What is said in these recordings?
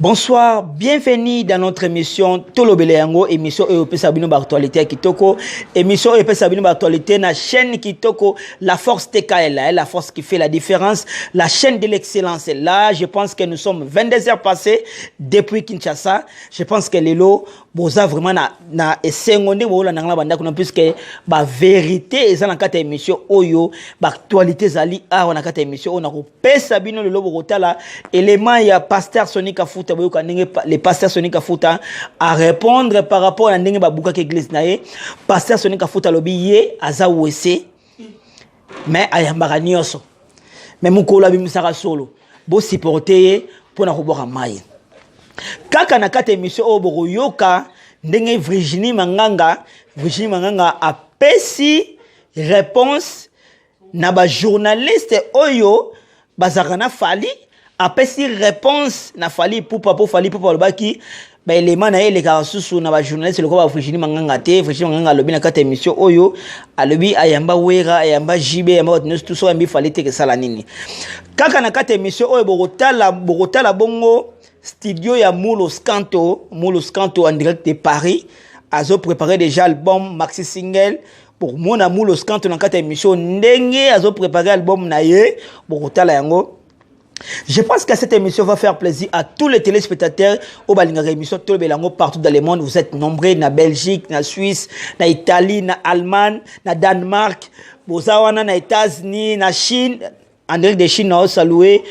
Bonsoir, bienvenue dans notre émission Tolobela Yango, émission oyo epesa bino ba actualité ya kitoko, émission oyo epesa bino ba actualité na chaîne kitoko, la force TKL, hein, la force qui fait la différence, la chaîne de l'excellence. Là, je pense que nous sommes 22 heures passées depuis Kinshasa. Je pense que lelo boza vraiment na esengo nde bolanda nga bandako na puisque ba vérité eza na kati ya émission oyo, ba actualité ezali awa na kati ya émission oyo nakopesa bino lelo. Bokotala élément ya pasteur Sony Kafuta, boyoka ndenge le pasteur Sony Kafuta a répondre par rapport na ndenge babukaki église na ye. Pasteur Sony Kafuta alobi ye aza wese mais ayambaka nyonso, mais mokolo abimisaka solo, bosupporte ye mpona kobwaka mai. Kaka na kati ya émission oyo, bokoyoka ndenge Virginie Manganga apesi réponse na bajournaliste oyo bazalaka na Fally. Apesi réponse na Fally Ipupa, mpo Fally Ipupa alobaki baelema na ye elekaka susu na bajournaliste lokola ba Virginie Manganga te. Virginie Manganga alobi na kati ya émission oyo, alobi ayamba Wera, ayamba JB, ayamba bato nyonso, tu so ayambi Fally te, kesala nini? Kaka na kati ya émission oyo, bokotala bongo studio ya Mulos Canto, Mulos Canto en direct de Paris, azo préparer déjà album maxi single. Bokomona Mulos Canto na kati ya émission, ndenge azo préparer album na ye, bokotala yango. Je pense que cette émission va faire plaisir à tous les téléspectateurs oyo balingaka émission Tolobela Yango partout dans le monde. Vous êtes nombreux na Belgique, na Suisse, na Italie, na Allemagne, na Danemark, boza wana na États-Unis, na Chine, en direct de Chine. Na saluer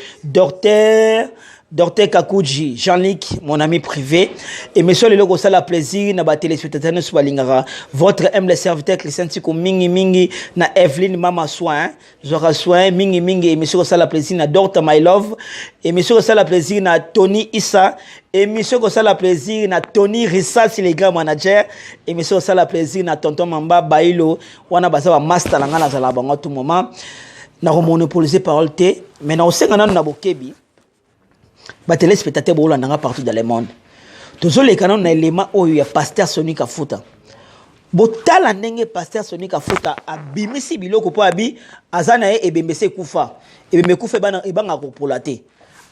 Docteur Kakuji, Jean-Luc, mon ami privé. Émission lelo kosala plaisir na ba téléspectateurs nyonso balingaka votre humble serviteur Christian Tiko, mingi mingi na Evelyne Mama Soin, zwaka soin mingi mingi. Émission kosala plaisir na Dr My Love, émission kosala plaisir na Tony Issa, émission kosala plaisir na Tony Risasi, le grand manager, émission kosala plaisir na Tonton Mamba Bailo. Wana baza ba master na nga, nazala bango tout moment. Nakomonopoliser parole te, mais nakosenga nanu na bokebi batéléspectateur bolandanga partout dans le monde. Tozoleka nano na élément oyo ya pasteur Sony Kafuta. Botala ndenge pasteur Sony Kafuta abimisi biloko, mpo abi aza na ye ebembe se ekufa, ebembe ekufa ebangaka kopola te.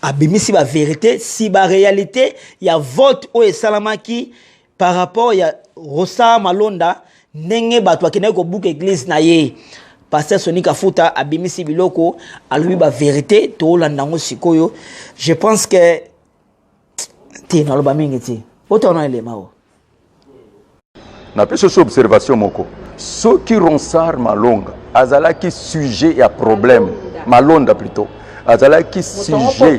Abimisi bavérité si baréalité ya vote oyo esalamaki par rapport ya Rosa Malonda, ndenge bato bakendaki kobuka église na ye. Pasteur Sony Kafuta abimisi biloko, alobi bavérité, toolanda yango sikoyo. Je pense que te naloba mingi te, otana elema o. Napesi oso observation moko: soki Ronsard Malonga azalaki sujet ya problème, Malonda plutôt, azalaki sujet,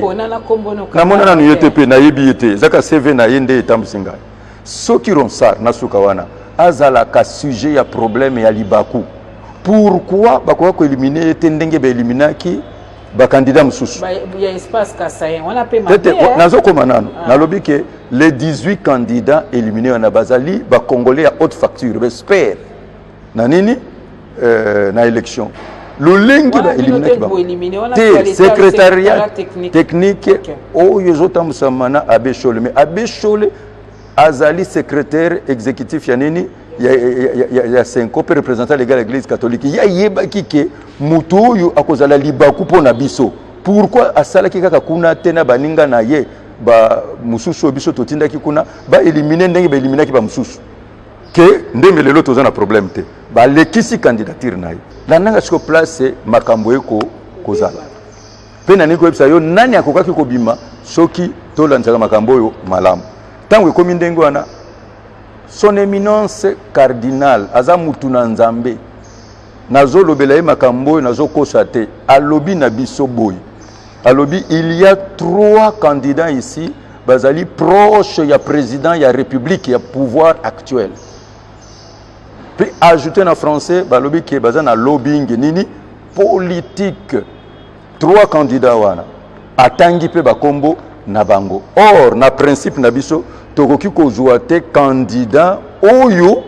namona nanu ye te mpe nayebi ye te, ezaka CV na ye nde etambwisi ngai. Soki Ronsard na suka wana azalaka sujet ya problème ya libaku, pourquoi bakoka koéliminer ye te ndenge baéliminaki bacandidat mosusu? Tete nazokoma nano. Nalobi ke les 18 candidats éliminés wana bazali bacongolais ya haute facture, baexpert na nini, na élection. Lolenge baéliminaki bango te, secrétariat technique oyo ezotambwisama na abbé Shole, mais abbé Shole azali secrétaire exécutif ya nini, ya CENCO mpe représentant légal ya Église catholique. Ye ayebaki ke moto oyo akozala libaku mpo na biso. Pourquoi asalaki kaka kuna te na baninga na ye mosusu oyo biso totindaki kuna, baéliminer ndenge baéliminaki bamosusu, ke ndenge lelo toza na problème te, balekisi candidature na ye? Landanga siko place makambo eko kozala mpe nani koyebisa yo nani akokaki kobima. Soki tolandisaka makambo oyo malamu, ntango ekomi ndenge wana, Son Éminence Cardinal aza mutu na Nzambe, nazolobela ye makambo oyo, nazokosa te. Alobi na biso boye, alobi: il y a trois candidats ici bazali proche ya président ya République, ya pouvoir actuel. Puis ajouté na français, balobi ke baza na lobbying nini, politique. Trois candidats wana, atangi mpe bakombo na bango. Or na principe na biso, tokoki kozwa te candidat oyo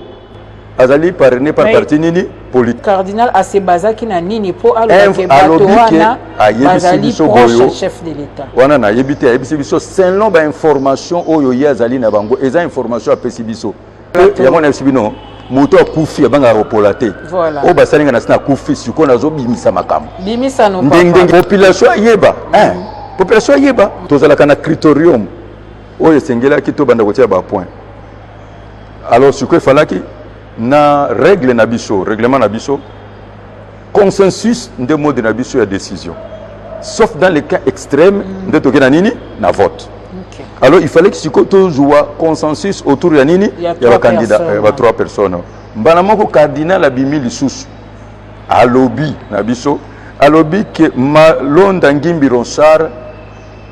azali parrainé par parti nini, politique. Cardinal asebazaki na nini mpo alobake bato wana bazali proche chef de l'État? Wana nayebi te. Ayebisi biso selon bainformation oyo ye azali na bango. Eza information apesi biso yango. Nayebisi bino, moto akufi abangaka kopola te. Oyo basalinga na sina akufi, sikoyo nazobimisa makambo ndenge population ayeba. Population ayeba, tozalaka na critérium. Oyo esengelaki tobanda kotia bapoint. Alors sikoyo efalaki na règle na biso, règlement na biso, consensus nde mode na biso ya décision, sauf dans les cas extrêmes nde toke na nini, na vote. Alors il fallait que sikoyo tozwa consensus autour ya nini? Ya ya trois bacandidat personnes. Ba trois personnes. Mbala moko cardinal abimi lisusu, alobi na biso, alobi ke Malonda Ngimbi Ronsard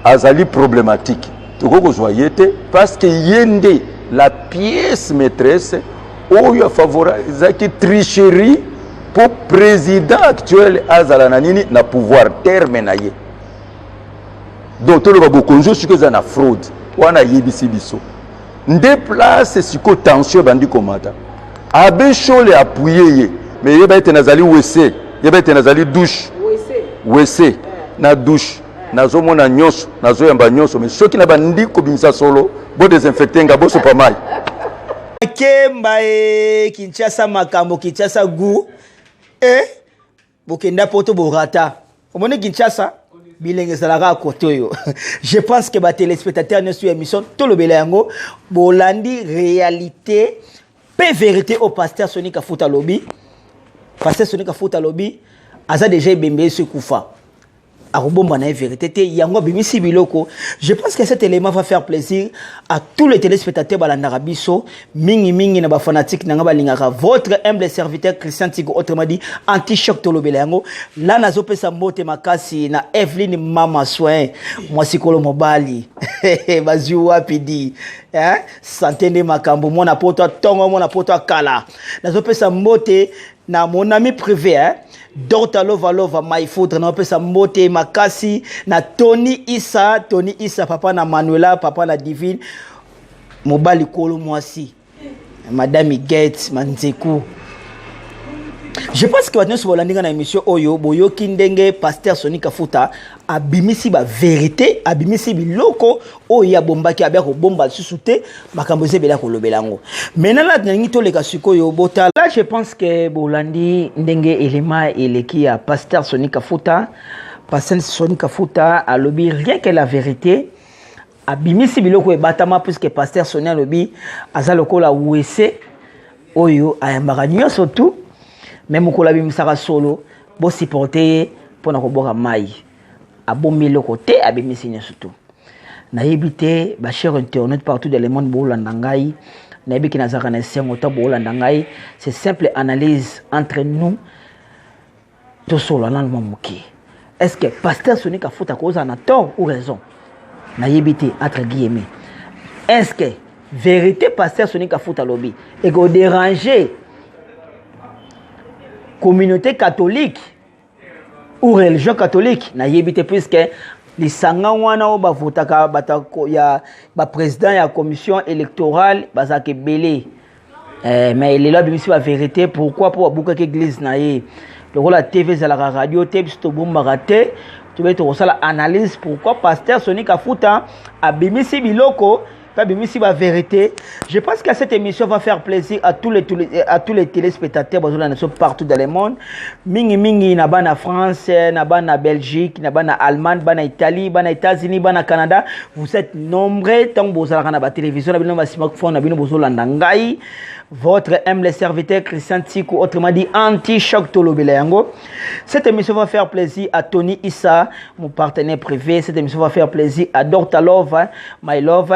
azali problématique, tokoki kozwa ye te parce que ye nde la pièce maîtresse oyo afavorisaki tricherie mpo président actuel azala na nini, na pouvoir, terme na ye. Donc toloba bokonzi oyo sikoyo eza na fraude wana. Ayebisi biso nde place sikoyo tension ebandi komata. Abbé Shole appuyer ye, mais yeba ete nazali WC, yeba ete nazali douche, WC na douche, nazomona nyonso, nazoyamba nyonso, mais soki na bandi kobimisa solo, bodésinfecter nga, bosopa mai. Kemba e Kinshasa, makambo Kinshasa gu e bokenda poto borata. Omoni Kinshasa bilenge ezalaka kote oyo. Je pense que batéléspectateur nyonso ya émission Tolobela Yango bolandi réalité mpe vérité oyo pasteur Soni Kafuta alobi. Pasteur Soni Kafuta alobi aza déjà ebembe, yesu ekufa, akobomba na ye vérité te. Yango abimisi biloko. Je pense que cet élément va faire plaisir à tous les téléspectateurs balandaka biso, mingimingi na bafanatique na nga balingaka votre humble serviteur Christian Tigo, autrement dit Anti-Choc Tolobela Yango. La nazopesa mbote makasi na Eveline Mama Soin, mwasi kolo mobali, bazwi wapi di, hein? Santé nde makambo, mwana poto atongo, mwana poto akala. Nazopesa mbote na mon ami privé, hein? Dr Lova Lova My Foudre. Nazopesa mbote makasi na Tony Isa, Tony Isa, papa na Manuela, papa na Divine, mobali kolo mwasi, Madame Igete Manzeku. Je pense que bato nyonso bolandi nga na émission oyo boyoki ndenge pasteur Soni Kafuta abimisi bavérité, abimisi biloko oyo ye abombaki, abia kobomba lisusu te. Makambo eza ebele ya kolobela yango. Maintenant la nalingi toleka sikoyo botala. Je pense que bolandi ndenge elema eleki ya pasteur Soni Kafuta. Pasteur Soni Kafuta alobi rien que la vérité, abimisi biloko ebatama, puisque pasteur Soni alobi aza lokola WC oyo ayambaka nyonso tu, mais mokolo abimisaka solo, bosupporter ye mpona koboka mai. Abombi eloko te, abimisi nyonso tu. Nayebi te, bachers internautes partout dans le monde boolanda ngai, nayebi ke nazalaka na esengo ta boolanda ngai. C'est simple analyse entre nous, tosolola nanu mwa moke. Est ce que pasteur Soni Kafuta kozala na tort ou raison? Nayebi te, entre guillemets, est ce que vérité pasteur Soni Kafuta alobi ekodéranger communauté catholique ou religion catholique? Nayebi te, puisque lisanga wana oyo bavotaka bato ya baprésident ya commission électorale bazalaka ebele. Mais lelo abimisi bavérité. Pourquoi? Mpo babukaki église na ye. Lokola TV ezalaka radio te, biso tobombaka te, tobe tokosala analyse pourquoi pasteur Soni Kafuta abimisi biloko mpe abimisi bavérité. Je pense que cette émission va faire plaisir à tous les téléspectateurs bazolanda biso partout dans le monde, mingimingi na bana France, na bana Belgique, na bana Allemagne, bana Italie, bana États-Unis, bana Canada. Vous êtes nombreux. Ntango bozalaka na batélévision na bino, basmartphone na bino, bozolanda ngai, votre humble serviteur Christian Tikou, autrement dit Anti-Choc Tolobela Yango. Cette émission va faire plaisir à Tony Issa, mon partenaire privé. Cette émission va faire plaisir à Dr Love, my love.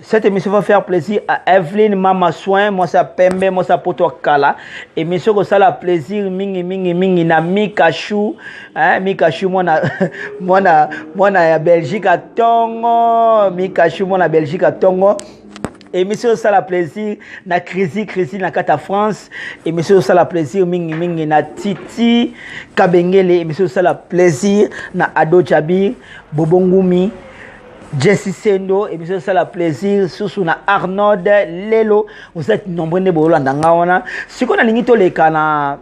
Cette émission va faire plaisir à Evelyne Mama Soin, moi ça Pembe, moi ça Poto Kala. Émission que ça la plaisir mingi mingi mingi na Mika Chou, hein, Mika Chou, moi na ya Belgique à Tongo, Mika Chou, moi na Belgique à Tongo. Émission osala plaisir na Crisi Crisi na kati ya France. Émission osala plaisir mingi mingi na Titi Kabengele. Émission osala plaisir na Ado Jabir Bobongumi, Jesse Sendo. Émission osala plaisir susu na Arnold Lelo. Vous êtes nombreux nde bolanda nga wana. Sikoyo nalingi toleka na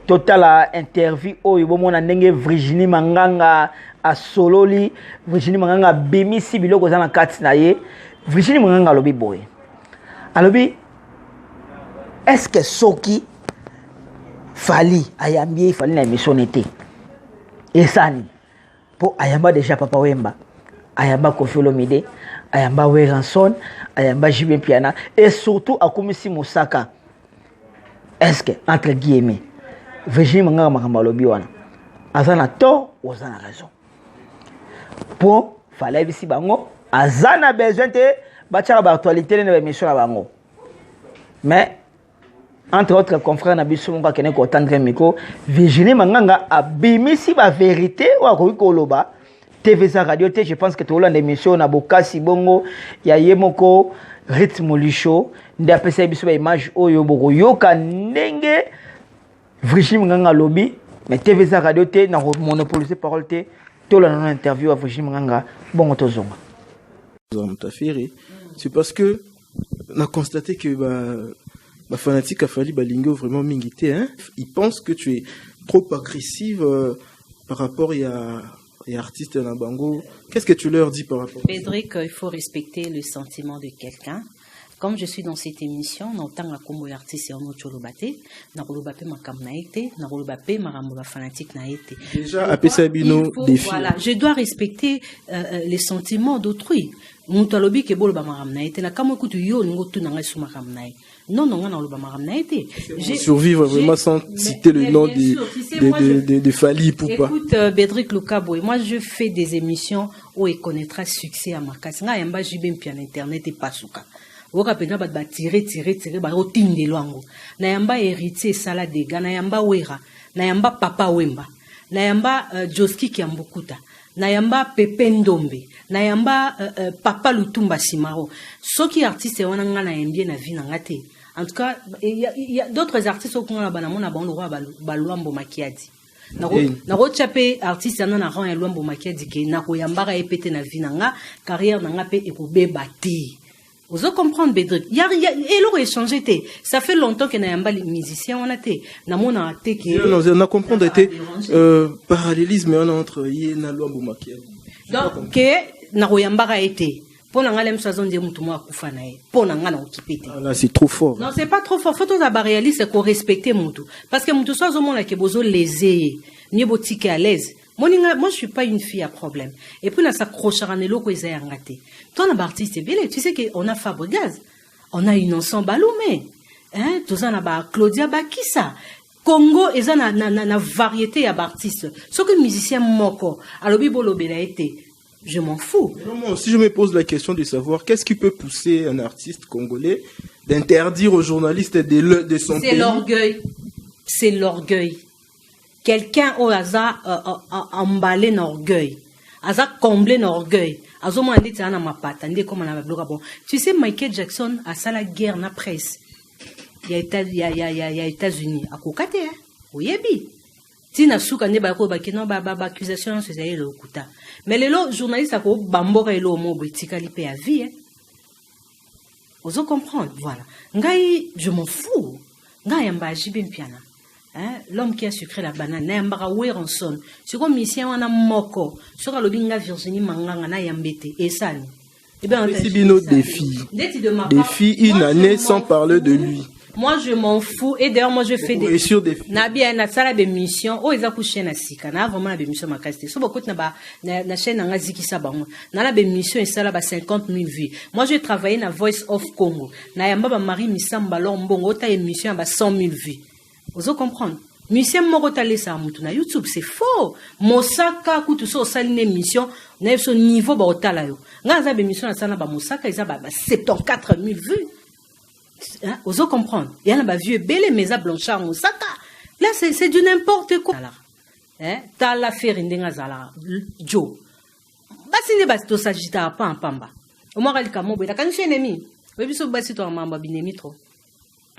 totala interview oyo, bomona ndenge Virginie Manganga asololi. Virginie Manganga abimisi biloko eza na kati na ye. Virginie Manganga alobi boye, alobi: est ce que soki Fally ayambi ye, Fally na émission ne te, esani mpo ayamba déjà Papa Wemba, ayamba Kofi Olomide, Ayamba Werrason, ayamba JB Mpiana et surtout akumisi Mosaka. Est-ce que, entre guillemets, Virginie Manganga makambo alobi wana aza na tort ou aza na raison? Po Fally ayebisi bango aza na besoin te batiaka ba actualité na ba émission na bango. Mais entre autres confrères na biso moko akende kotendre micro, Virginie Manganga abimisi ba vérité oyo akoki koloba. TV eza radio te. Je pense que tolanda émission na bokasi bongo ya ye moko Rythme Lisho nde apesa biso ba image oyo bokoyoka ndenge Virginie Manganga alobi. Mais TV eza radio te, na monopoliser parole te. Tolanda na interview ya Virginie Manganga, bongo tozonga. C'est parce que on a constaté que bah, fanatique ya Fally balingi yo vraiment mingi te, hein. Il pense que tu es trop agressive par rapport à artiste na bango. Qu'est-ce que tu leur dis par rapport à ça? Cédric, il faut respecter le sentiment de quelqu'un. Comme je suis dans cette émission, natanga kombo ya artiste ya ono toloba te, nakoloba pe makambo na ye te, nakoloba pe makambo ba fanatique na ye te. Déjà, apesa bino défi. Voilà, je dois respecter les sentiments d'autrui. Moto alobi ke boloba makambo na ye te, na kamwe kutu yo olingi otuna ngai so makambo na ye. Non, non, nga naloba makambo na ye te. Survivre vraiment sans citer le nom bien sûr, tu sais, moi, de Fally Ipupa. Écoute, Bédric Lukaboy, moi je fais des émissions où il connaîtra succès à makasi. Nga yamba JB Mpiana internet et pasuka. Oyoka mpenza bato batire tire tire baotindelo yango. Na yamba Héritier esala dega, na yamba Wera, na yamba Papa Wemba, na yamba Joski Kiambukuta, na yamba Pepe Ndombe, na yamba Papa Lutumba Simaro. Soki artiste wana nga na yambie na vie na nga te. En tout cas, il y a d'autres artistes oyo nga na bana mona bango lokola balwambo Makiadi. Nakotia mpe artiste wana na rang ya Lwambo Makiadi ke nakoyambaka ye pe te na vie na nga, carrière na nga mpe ekobeba te. Ozo comprendre, Bédric? Y a eloko échangé te. Ça fait longtemps que na yamba les musiciens wana te. Namona te ke Non, non, on a comprendre Ça été, déranger. Parallélisme wana entre ye na Lwambo Makiadi. Donc ke nakoyambaka ye te. Mpo na ngai lemso azondi ye mutu moko akufa na ye. Mpo na ngai na okipe te. Ah, là, c'est trop fort. Non, c'est pas trop fort. Faut toza ba réaliste ko respecter mutu. Parce que mutu so azomona ke bozo léser ye. Mieux botike à l'aise. Moninga, moi je suis pas une fille à problème. Et puis na s'accrochera na eloko eza yanga te. Toi na ba artiste ebele, tu sais que on a Fabregas, on a Innocent Balume, hein, toza na ba Claudia Bakisa. Congo eza na variété ya ba artiste. Soki musicien moko alobi bolobela ye te, je m'en fous. Non, moi aussi je me pose la question de savoir qu'est-ce qui peut pousser un artiste congolais d'interdire aux journalistes de son C'est pays. l'orgueil. C'est l'orgueil. Quelqu'un oyo aza emballé na orgueil, aza comblé na orgueil, azomona ndeti aza na mapata nde ekóma na babiloko bon. Tu sais, Michael Jackson asala guerre na presse ya États-Unis, akoka te, hein? Oyebi ntina suka nde bakoyo bakino ba accusation nyonso ezali lokuta. Mais lelo journaliste akobamboka eloko moko boye etikali mpe ya vie, hein? Ozo comprendre? Voilà, ngai je m'en fous. Ngai yamba JB Mpiana, hein? L'homme qui a sucré la banane. Nayambaka Werrason. Sikoyo musicien wana moko soki alobi nga Virginie Manganga nayambe te, esani. Eh ben, Apesi bino défi. Ndeti de ma part, Défi une moi, je année m'en sans parler de fous. lui. Moi je m'en fous et d'ailleurs moi je fais des Réussir défi. Na bien nasala bémission oyo eza ku chaîne ya sika na vraiment na bémission makasi te. So bokoti na ba na chaîne na nga zikisa bango na bémission esala ba 50 000 vues. Moi je travaillais na Voice of Congo, na yamba ba Marie Misamba lor mbongo ota émission ya ba 100 000 vues. Ozo comprendre? Musicien moko talesa mutu na YouTube, c'est faux. Mosaka kutu so osali na émission na ye so niveau baotala yo. Nga naza bémission nasala na bamosaka eza ba 74 000 vues. Hein, ozo comprendre? Il y en a ba vues ebele, mais eza Blanchard Mosaka. Là c'est du n'importe quoi. Hein, tala Ferre ndenge azalaka jo basi nde basi tosagitaka pa pamba omwaka likambo boye nakanisi ennemi. Oyebi so basi toka mambo ya binemi trop,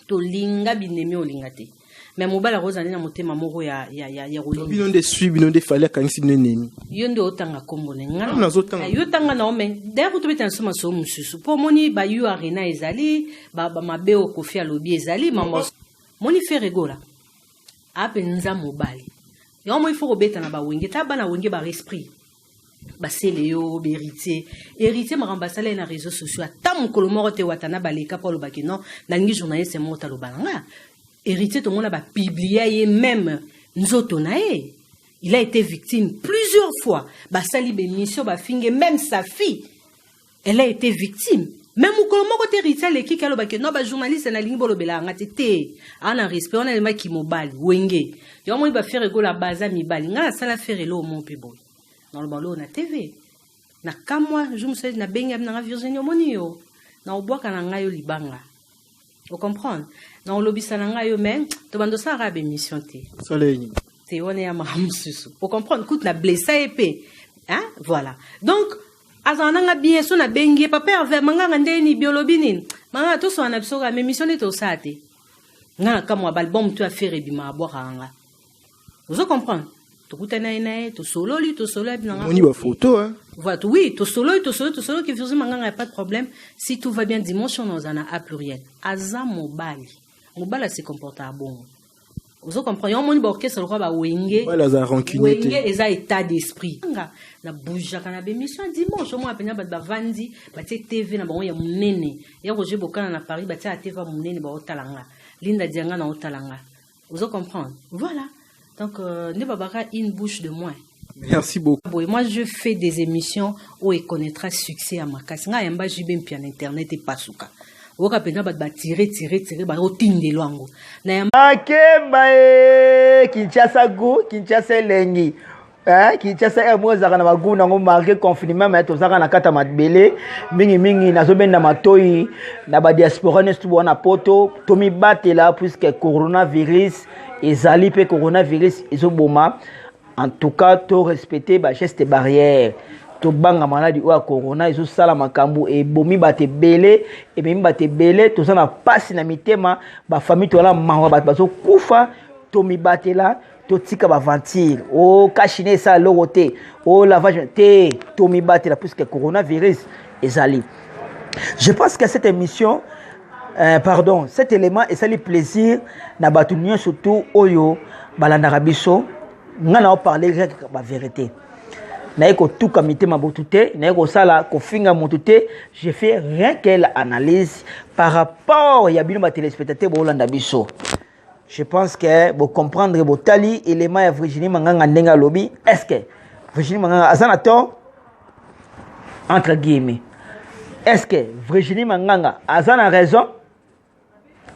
tolinga binemi, olinga te, mais mobali akozala nde na motema moko ya kolinga. Bino nde sui bino nde Fally akangisi bino ennemi. Yo nde otanga kombo na nga. Nga nazotanga. Yo tanga na ome. D'ailleurs tobeta na so masolo mosusu mpo omoni ba U Arena ezali bamabe oyo Kofi alobi ezali mama moni Ferre Gola apenza mobali yango moi faut kobeta na bawenge ta bana wenge ba esprit basele yo baHéritier. Héritier makambo basala ye na réseaux sociaux ata mokolo moko te wata na baleka mpo alobaki non, nalingi journaliste moko taloba na nga. Héritier tomona bapublia ye même nzoto na ye. Il a été victime plusieurs fois, basali bémission, bafinge même sa fille. Elle a été victime. Mais mokolo moko te Héritier aleki ke alobaki no ba journaliste nalingi bolobela yanga te te. Aza na respect wana elemaki mobali wenge. Yango moni ba Ferre Gola baza mibali. Ngai nasala Ferre eloko moko mpe boye. Naloba loo na TV. Na kamwa jour mosusu nabengi abi nanga Virginie omoni yo. Na obwaka na ngai yo libanga. O comprendre? Na olobisa na ngai yo mais tobanda osalaka ba émission te. Sala ye nini? Te wana ya makambo mosusu. O comprendre? Kutu na blessa ye mpe. Hein? Voilà. Donc azala nanga bien so nabengi ye papa Herve manganga nde nini biolobi nini manganga toswana na biso kaka mais mission nde tosala te nga na kamwa ba album to ya Ferre ebima abwakaka nga ozo comprendre tokutana ye na ye tosololi tosololi abi nanga Omoni ba photo hein. Voilà, oui, tosololi tosololi tosololi que Virginie Manganga y a pas de problème si tout va bien dimanche on ozana a pluriel aza mobali mobali se comporte à bongo ozo comprendre yango omoni baorchestre lokola bawenge Mobali aza rancunier te. Wenge eza état d'esprit nga na bougeaka na bémission ya dimanche omona mpenza bato bavandi batie tv na bango ya monene ya roger bokana na paris batie ya tv ya monene baotala nga linda dianga na otala nga ozo comprendre voilà donc euh, nde babaka une bouche de moins. Merci beaucoup. Boye, moi je fais des émissions où il connaîtra succès à makasi. Nga yamba JB mpia na internet epasuka. Oyoka mpenza bato batire tire tire baotindelo yango. Na yamba Akemba e Kinshasa goût, Kinshasa elengi. Eh, Kinshasa air moko ezalaka na bagout nango malgré confinement mais tozalaka na kati ya mabele mingi mingi nazobenda matoi na badiaspora nyonso to wana poto tomibatela puisque coronavirus ezali mpe coronavirus ezoboma en tout cas to respecter ba geste barrière tobanga maladi oyo ya corona ezosala makambo ebomi bato ebele ememi bato ebele toza na mpasi na mitema bafamille toza na mawa bato bazokufa tomibatela totika baventure o oh, kashine esala eloko te o oh, lavage te tomibatela puisque coronavirus ezali je pense que cette émission euh, pardon cet élément esali plaisir na bato nyonso tout oyo balandaka biso ngai na oparle rien que bavérité naye kotuka mitema botu te naye kosala kofinga motu te je fais rien que analyse par rapport ya bino batelespectateur boolanda biso je pense que bocomprendre botali élément ya virginie manganga ndenge alobi est ce que virginie manganga aza na tort entre guillemets est ce que virginie manganga aza na raison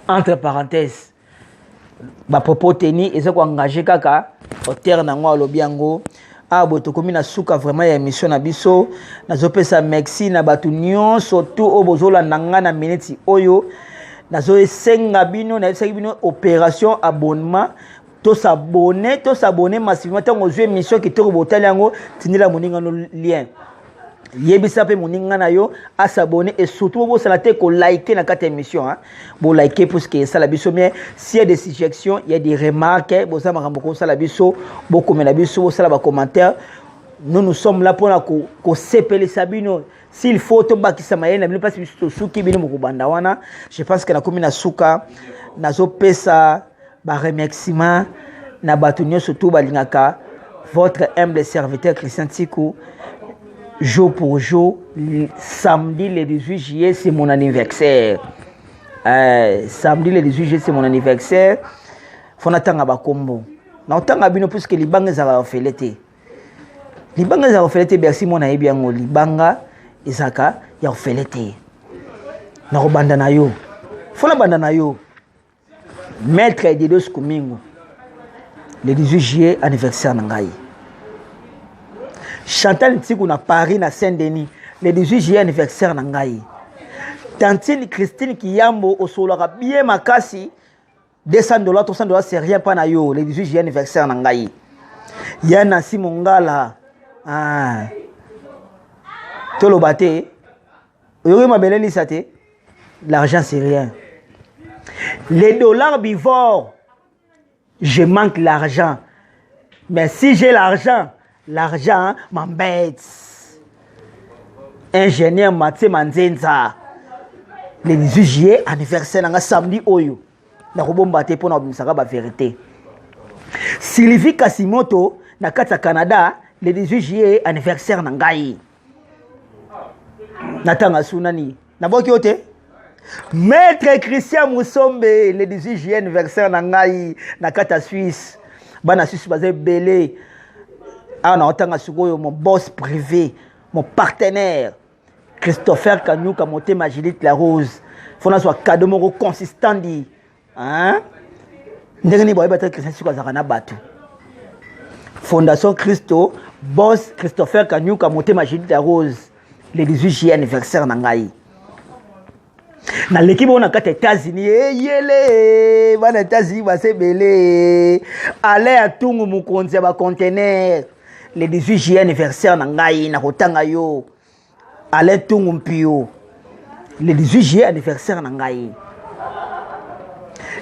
entre parenthèses bapropos teni eza koengage kaka auteur na yango alobi yango awa boye tokomi na suka vraiment ya émission na biso nazopesa merci na bato nyonso tu oyo bozolanda ngai na miniti oyo nazosenga bino nayebisaki bino opération abonnement tosabone tosabone massivement ntango ozwi émission kitoko botali yango tindela moninga no lien yebisa mpe moninga na yo asabone et surtout bobosana te kolike na kati ya émission hein. bolike puisque esala biso bien s'il y a des suggestions il y a des remarques boza makambo kosala biso bokomela biso bosala bacommentaire nous nous sommes là mpona kosepelisa bino s'il faut tobakisa mayele na bino mpasi biso tosuki bino bokobanda wana je pense que nakomi na suka nazopesa baremerciement na bato nyonso tu balingaka votre humble serviteur christian tiku jour pour jour samedi le 18 juillet c'est mon anniversaire euh, samedi le 18 juillet c'est mon anniversaire fo natanga bakombo naotanga bino puiske libanga ezalaka ofele te libanga ezalaka ofele te bercy mwana ayebi yango libanga ezalaka ya ofele te nakobanda na yo fo nabanda na yo maître Didos Kumingo le 18 juillet anniversaire na ngai Chantal Ntiku na Paris na Saint-Denis le 18 juillet anniversaire na ngai Tantine Christine Kiyambo osololaka bien makasi 200 dollars 300 dollars c'est rien pas na yo le 18 juillet anniversaire na ngai ya Nancy Mongala ah. toloba te oyoki mabele lisa te l'argent c'est rien les dollars bivore je manque l'argent mais si j'ai l'argent l'argent m'embête ingénieur Mathieu Manzenza le 18 juillet anniversaire nanga samedi oyo nakobomba te mpo na kobimisaka baverité sylvie kasimoto na kati ya canada le 18 juillet anniversaire na ngai natanga su nani naboki yo te maître christian musombe le 18 juillet anniversaire na ngai na kati ya suisse bana suisse baza ebele awa naotanga sikoyo mon boss privé mon partenaire. Christopher Kanyuka motema Judith la Rose fo nazwa cadeau moko consistant di hein? Ndenge nini bayeba te Christian Siko azalaka na bato? Fondation Christo Boss Christopher Kanyuka motema Judith la Rose, le 18 juillet anniversaire na ngai. Naleki bongo na kati ya États-Unis, eyele bana États-Unis baza ebele. Alain Atungu, mokonzi ya bacontener, le 18 juillet anniversaire na ngai, nakotanga yo Alain Tungu Mpio, le 18 juillet anniversaire na ngai.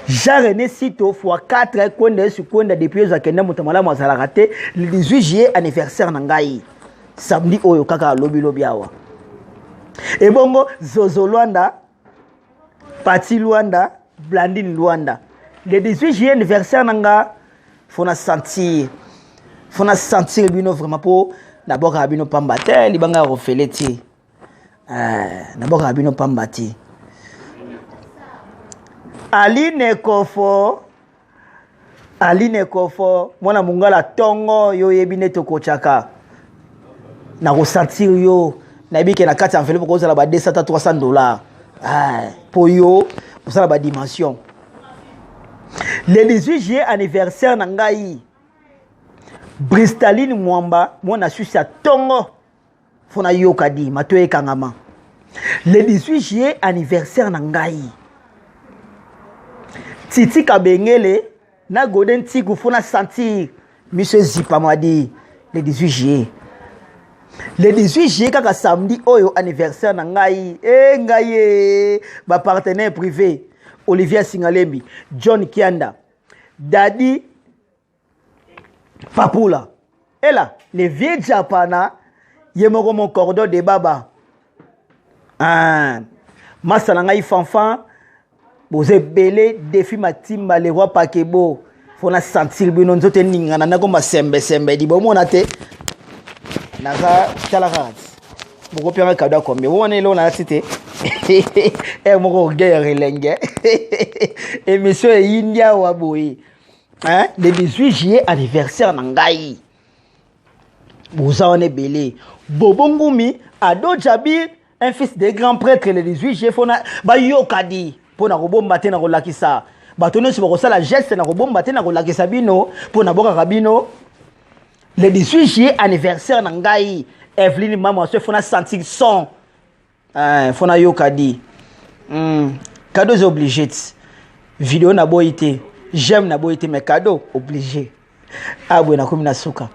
Jean René Sito fois 4 kwenda yesu kwenda depuis yesu akenda moto malamu azalaka te, le 18 juillet anniversaire na ngai, samedi oyo kaka lobi lobi awa. Ebongo Zozo Luanda, Pati Luanda, Blandine Luanda, le 18 juillet anniversaire na nga. Faut na sentir, faut na sentir bino vraiment, po nabwakaka bino pamba te, libanga ya kofele te. Nabwakaka bino pamba te. Aline Kofo, Aline Kofo, mwana mongala tongo, yo oyebi nde tokotyaka na kosentir yo. Nayebi ke na kati ya enveloppe okozala ba 200 ta 300 dollars mpo yo osala badimension. Le 18 juillet anniversaire na ngai. Bristaline Mwamba, mwana Suisse ya tongo, fo nayoka di mato ekangama. Le 18 juillet anniversaire na ngai. Titi Kabengele na Godin Ntiku, fo na sentir miso ezipama di le 18 juillet. Le 18 juillet kaka samedi oyo anniversaire na ngai. E ngai e bapartenaire privé Olivier Singalembi, John Kianda, Dadi Papula, ela le vieux Japana ye moko, mon cordon de baba, ah, masa na ngai fanfan, boza ebele. Défi Matimba, le roi Pakebo, fo na sentir bino nzoto eningana ndako masembesembe di bomona te. Naza tala kaka ti bokopianga kado ya combien? Bomona eloko nalati te, ere moko orgueil elenge. Émission eyindi awa boye, hein? Le 18 juillet anniversaire na ngai, boza wana ebele. Bobo Ngumi, Ado Jabir, un fils de grand prêtre, le 18 juillet fona bayoka di mpo na kobomba te, na kolakisa bato nyonso bakosala geste na kobomba te, na kolakisa bino mpo na bokaka bino. Le 18 juillet anniversaire na ngai. Eveline Mama so, fona sentir son, fo nayoka di cadeau eza obligé ti video naboyi te, j'aime naboyi te, mais cadeau obligé. Aboye nakomi na suka,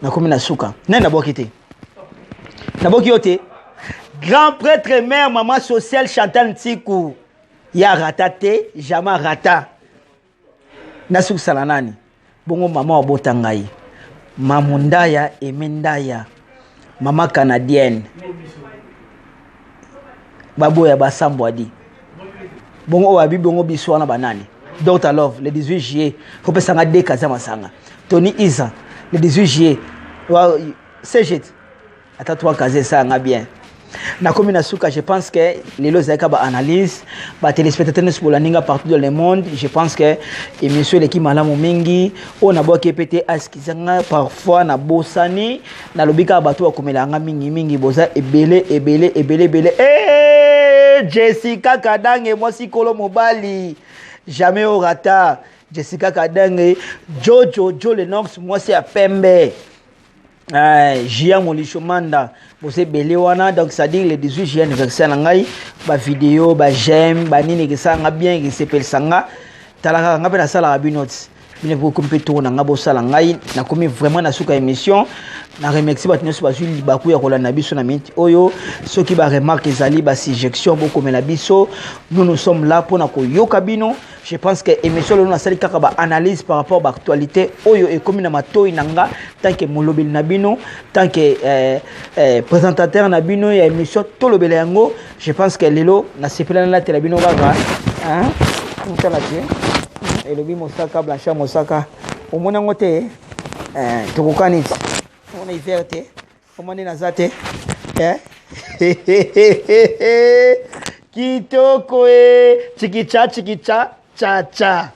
nakomi na suka. Nani naboki te? Naboki yo te. Grand prêtre, mère, mama sociale Chantal Ntiku ya rata te, jamais rata. Nasukisala nani bongo? Mama wabota ngai, Mamu Ndaya, Eme Ndaya, mama canadienne, baboya basambwadi bongo oyo abi bongo biso wana banani. Dr Love, le 18 juillet kopesanga de kaza masanga. Tony Isa, le 18 juillet cgt ata 3 kaza esalanga bien. Nakomi na suka. Je pense que lelo ezalaki baanalyse. Batéléspectateur nyonso bolandi nga partout dans le monde, je pense que émission eleki malamu mingi. Oyo nabwaki epe te, askiza nga, parfois nabosani, nalobi kaka bato bakomelaka nga mingimingi, boza ebele ebele ebele ebele. E Jessica Kadange, mwasi kolo mobali, jamais orata. Jessica Kadange, Jojo Jo Lenox, mwasi ya pembe, Jia Molisho Manda, boza ebele wana. Donc c'est à dire le 18 juillet anniversaire na ngai, bavideo, baj'aime, banini ekesalanga bien, ekesepelisa nga. Tala kaka nga mpe nasalaka bino ti bino bokomi mpe toko na nga bosala ngai. Nakomi vraiment na suka émission. Na remercie bato nyonso bazwi libaku ya kolanda biso na minute oyo. Soki baremarque ezali, basuggestion, bokomela biso, nous nous sommes là mpona koyoka bino. Je pense que émission lelo nasali kaka baanalyse par rapport baactualité oyo ekomi na matoi na nga tant que molobeli na bino, tant que présentateur na bino ya émission Tolobela yango. Je pense que lelo nasepela nalatela bino kaka otala te elobi Mosaka Blanchard Mosaka, omoni yango te, tokokani ti omona hiver te, omoni naza te. Kitoko e chikicha chikicha cha cha.